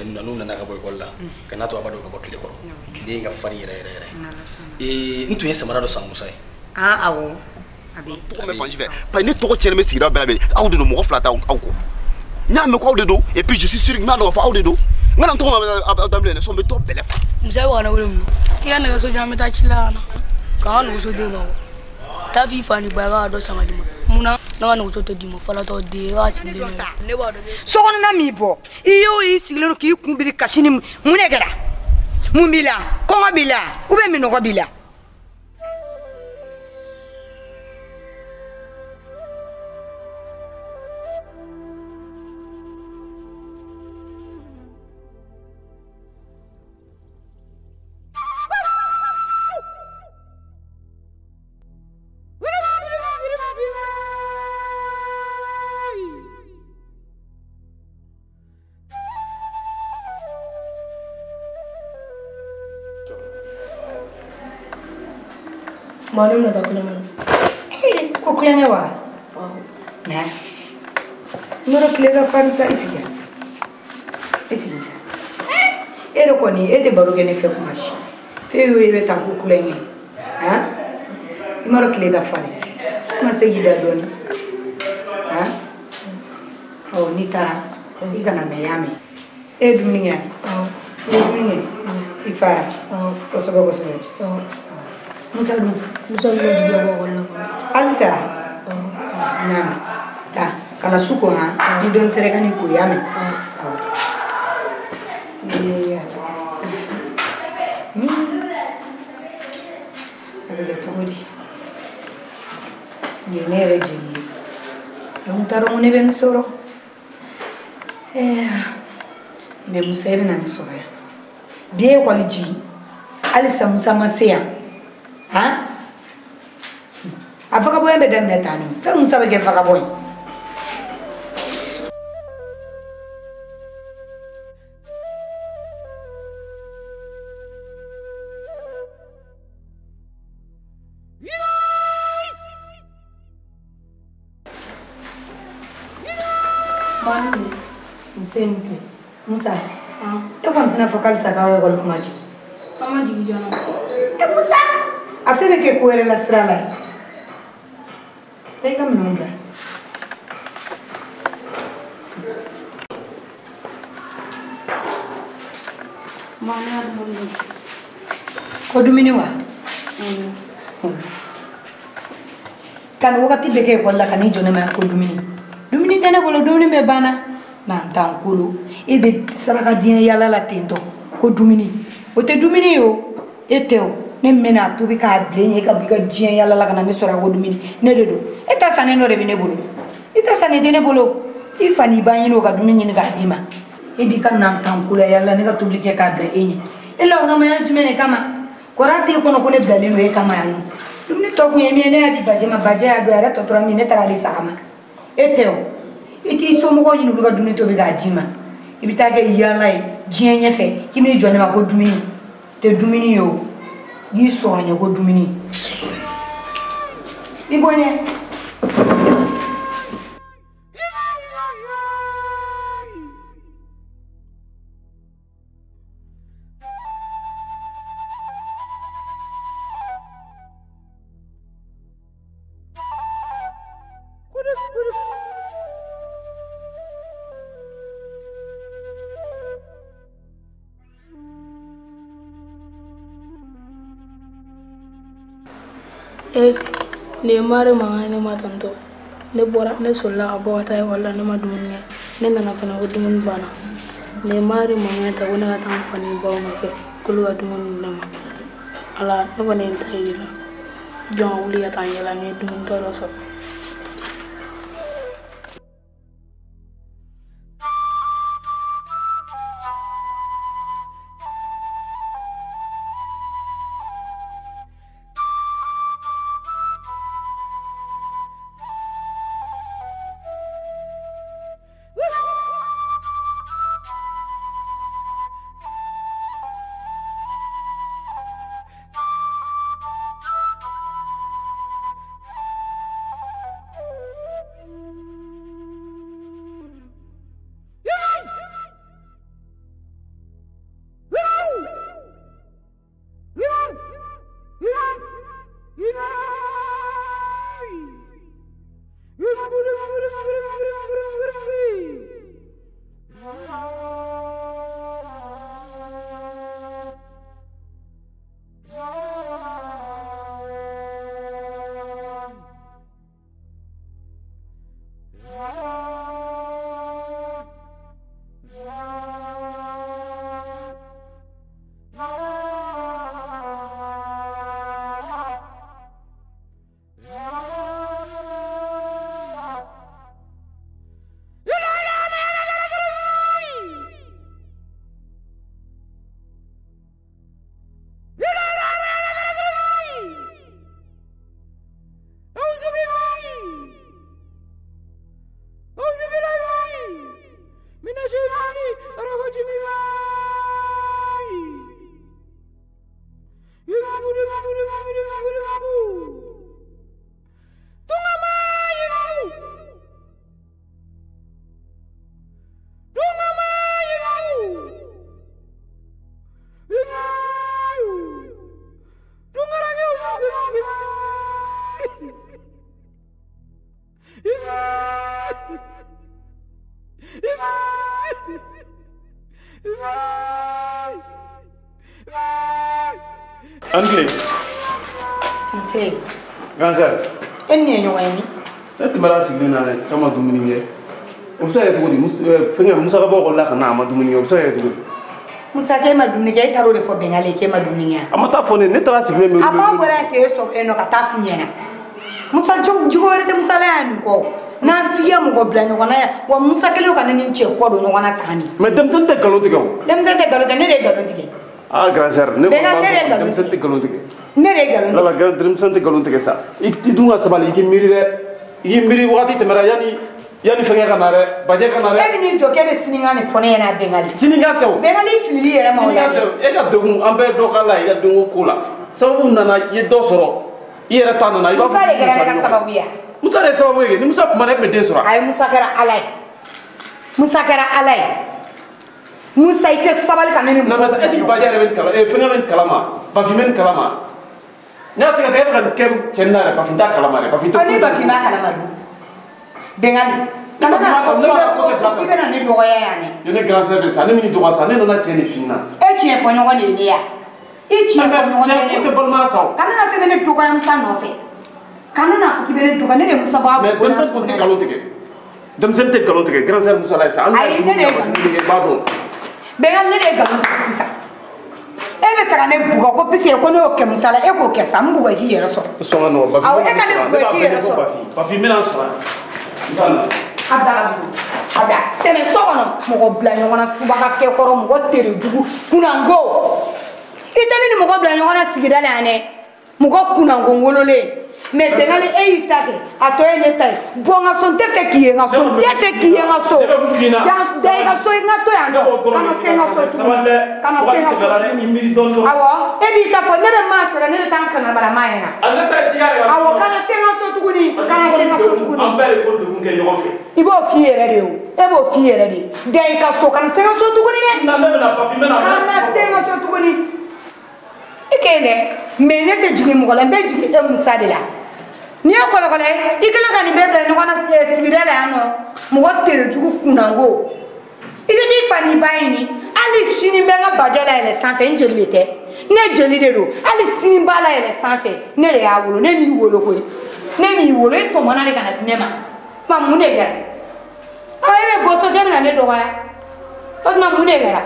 Denmisɛnninw na n'u nana ka bɔ ekɔli la ka n'a to a b'a dɔn ka bɔ tile kɔrɔ tile in ka farin yɛrɛ yɛrɛ yɛrɛ. N tun ye samara dɔ san Musa ye. Awɔ. A bɛ. Tɔgɔ bɛ fan si fɛ parce que ne tɔgɔ tiɲɛnen bɛ sigida bɛɛ la bi aw de don mɔgɔ fila t'aw kɔ. N y'a mɛn ko aw de don et puis je suis sûr n b'a dɔn k'a fɔ aw de don. N kana n tɔgɔ ma daminɛ dɛ sinon n bɛ dɔ bɛlɛ fa. Musa bɛ ka ne wele mun? I ka nɛgɛso di an bɛ taa ci la ka na. K'an ka nɛgɛso d'e ma wa? Taa f'i fa ni ba ye k'a ka dɔ san ka d'i ma. Munna ne ka nɛgɛso tɛ d'i ma falatɔ den e k'a sigilen don. Ne b'a dɔn. Sokɔnɔna m'i bɔ i y'o y'i sigilen don k'i kun biri kasi ni mun de kɛra? Mun b'i la? Kɔngɔ b'i la ou bien minɔgɔ b'i la? Ma ne bɛna taa kulonkɛ la. Ko kulonkɛ wa? Na. Nɔrɔ tile ka farin sa i sigi yan. I sigi sa. E yɛrɛ kɔni e tɛ baro kɛ ne fɛ kuma si. F'e y'o ye i bɛ taa ko kulonkɛ. Han? I m'a dɔn tile ka farin. I ma se k'i da dɔɔni. Han? Ɔ n'i taara i kana mɛn i y'a mɛn. E ye dumuni kɛ? Awɔ. I ye dumuni kɛ? I fara? Awɔ. Kosɛbɛ kosɛbɛ. Awɔ. Musa dun? Musa bɛ jigin ka bɔ ekɔli la fɔlɔ. Halisa? N y'a mɛn. Taa ka na su ko han? Ni dɔɔni sera i ka n'i ko i y'a mɛn? Awɔ. A bɛ kɛ cogo di? Nin ye ne yɛrɛ jeli ye. Donc n t'a dɔn ko ne bɛ min sɔrɔ. Mais Musa e bɛna ne sɔrɔ yan. Bi e ekɔli jigin. Halisa Musa ma se yan. Han? A vagabond bɛ daminɛ tan de. Fɛn Musa bɛ kɛ vagabond ye. Musa ni tile. Musa, e kɔni tɛna fɔ k'alisa k'aw ekɔli kuma jigin. An ma jigin joona. E Musa, a fɛn bɛ kɛ ko wɛrɛ la sira la. Taa i ka minɛnw bila. Ma ne y'a dumuni dun. Ko dumuni wa? Ka nin wagati bɛɛ kɛ ekɔli la ka n'i jɔ ne ma ko dumuni. Dumuni tɛ ne bolo, dumuni bɛɛ banna. N'an kolo e bɛ saraka diɲɛ yaala la ten tɔ ko dumuni. O tɛ dumuni ye o, e tɛ o. Ne min bɛna a tobi k'a bila e ɲɛ e ka bɔ i ka diɲɛ yaala la ka na ne sɔrɔ a ko dumuni. Ne de don. E ta sannen dɔ de bɛ ne bolo. I ta sannen tɛ ne bolo. I fa n'i ba ɲini o ka dumuni ɲini k'a d'i ma. E b'i ka nantan kolo yaala la ne ka tobili kɛ k'a bila e ɲɛ. E lawuramaya jumɛn de kama? Kɔrɔ t'e kɔnɔ ko ne bilalen don e kama yan nɔ. Dumuni tɔ kun ye min ye ne y'a di Bajɛ ma, Bajɛ y'a dun a yɛrɛ tɔ tora min ye ne taara di saga ma. E tɛ o. I t'i somɔgɔw ɲini olu ka dumuni tobi k'a d'i ma. I bɛ taa kɛ yaala ye diɲɛ ɲɛfɛ k'i bɛn'i jɔ ne ma ko dumuni. Tɛ dumuni ye o. I y'i sɔrɔ n ɲɛ ko dumuni. I bɔ n ɲɛ. Nin ye mari mankan ye ne ma tantɔ. Ne bɔra, ne solila ka bɔ ka taa ekɔli la, ne ma dumuni kɛ. Ne nana fana ko dumuni banna. Nin ye mari mankan ye ta ko ne ka taa n fa ni n baw nɔfɛ k'olu ka dumuni di ne ma. Ala, ne kɔni ye n ta yir'i la. Jɔn ka wuli ka taa n yala n ye dumuni tɔ dɔ sɔrɔ. An tile. Nse. Grand sœur. E ni ye ɲɔgɔn ye min? Ne tɛmɛra sigilen na dɛ, k'a ma dumuni kɛ. O bɛ se ka kɛ cogo di? Fɛnkɛ Musa ka bɔ ekɔli la ka na a ma dumuni kɛ, o bɛ se ka kɛ cogo di? Musa k'e ma dumuni kɛ, e taara o de fɔ Bɛnkale ye k'e ma dumuni kɛ. A ma taa fɔ ne ye, ne taara sigilen bɛ. A fɔ bɔra yan k'e sɔrɔ yen nɔ ka taa f'i ɲɛna. Musa jogo wɛrɛ tɛ Musa la yan nin kɔ. N'an f'i ye mɔgɔ bila ɲɔgɔn na yan, wa Musa kɛlen don ka ne ni n cɛ kɔ don ɲɔgɔn na tan de. Mais denmisɛnnin tɛ nkalon tigɛ o. Denmisɛnnin tɛ nkalon tigɛ, ne de ye nkalon tigɛ. Ah grand sœur, ne kɔni Bɛnkale, ne de ye b'a dɔn nkalon denmisɛnnin tɛ nkalon tigɛ. Ne de ye nkalon tigɛ. Lala grand denmisɛnnin tɛ nkalon tigɛ sa. I dun ka sabali, i k'i miiri dɛ. I k'i miiri wagati tɛmɛra yanni fɛnkɛ ka na dɛ, bajɛ ka na dɛ. E bɛ n'i jɔ k'e bɛ sinikan de fɔ ne ɲɛna Bɛnkale. Sinikan tɛ o. Bɛnkale filili yɛrɛ ma o la Sinikan tɛ o. E ka degun an bɛɛ dɔ k'a la i ka denko ko la. Sababu nana i ye dɔ sɔrɔ i yɛrɛ ta nana i b'a fɔ. Musa de kɛra ne ka sababu ye. Musa de ye sababu ye kɛ ni Musa kuma na e tun bɛ den sɔrɔ. Ayi Musa kɛra Ala ye. Musa kɛra Ala ye. Musa i tɛ sabali ka ne ni. Non mais est ce que bajɛ yɛrɛ bɛ nin kalama fɛnkɛ bɛ nin kalama Bafin bɛ nin kalama. N y'a sɛgɛsɛgɛ e bɛ ka nin kɛ cɛnin na yɛrɛ Bafin t'a kalama dɛ Bafin tɛ. Ɔ ni Bafin b'a kalama dun. Bɛnkale. Kana na fɔ k'i bɛ na ne dɔgɔya yan dɛ. Ye ne grand sœur de sa ne min dɔgɔya sa ne nana cɛ de f'i ɲɛna. E tiɲɛ fɔ ɲɔgɔn de ye ne ya. I tiɲɛ fɔ ɲɔgɔn de ye ne. Cɛ tɛ balimaya sa o. Kana na fɛn bɛ ne dɔgɔya Musa nɔfɛ. Kana na fɔ k'i bɛ ne dɔgɔya ne de Musa b'a. Mais denmisɛnnin kɔni tɛ nkalon tigɛ. Denmisɛnnin tɛ nkalon tigɛ grand sœur Musa la ye sa. Ayi ne de ye nkalon tigɛ. I b'a dɔn. Bɛnkale ne de ye nkalon tigɛ sisan. E bɛ fɛ ka ne bugɔ ko puisque ko ne y'o kɛ Musa la e k'o kɛ sa n bugɔ i k'i yɛrɛ sɔrɔ. Sɔn ka nɔgɔn Bafin. Awɔ e ka ne bugɔ i k'i yɛrɛ sɔrɔ. Bafin n bɛna n sɔrɔ yan. N t'a na. A bila ka dugu a bila tɛmɛ so kɔnɔ mɔgɔ bila ɲɔgɔn na subaga kɛ kɔrɔ mɔgɔ tere jugu kunnango i tɛ ne ni mɔgɔ bila ɲɔgɔn na sigida la yan dɛ mɔgɔ kunnango wololen mais Bɛnkale e y'i ta kɛ a tɔ ye ne ta ye bɔn n ka so n tɛ fɛ k'i ye n ka so n tɛ fɛ k'i ye n ka so da i ka so n ka to yan nɔ kana se n ka so tuguni kana se n ka so tuguni awɔ e b'i ta fɔ ne bɛ maa sɔrɔ ne bɛ taa n kanabara maa ɲɛna awɔ kana se n ka so tuguni kana se n ka so tuguni an bɛɛ de ko degun kɛ ɲɔgɔn fɛ. I b'o f'i yɛrɛ de ye o e b'o f'i yɛrɛ de ye da i ka so kana se n ka so tuguni dɛ ne bɛna Bafin bɛna kana se n ka so tuguni i k'e dɛ mais ne tɛ jigin mɔgɔ la n bɛ jigin e Musa de la n'i ye kɔlɔkɔlɔ ye i kɛlen ka nin bɛɛ bila ɲɔgɔn na sigida la yan nɔ mɔgɔ tere jugu kunnango i tɛ t'i fa n'i ba ɲini hali sini bɛ n ka bajɛ layɛlɛ sanfɛ n jeli de tɛ ne jeli de don hali sini b'a layɛlɛ sanfɛ ne de y'a wolo ne m'i wolo koyi ne m'i wolo e tɔmɔna de ka na di ne ma ma mun de kɛra ɔ e bɛ bɔ so k'e bɛna ne dɔgɔya o tuma mun de kɛra.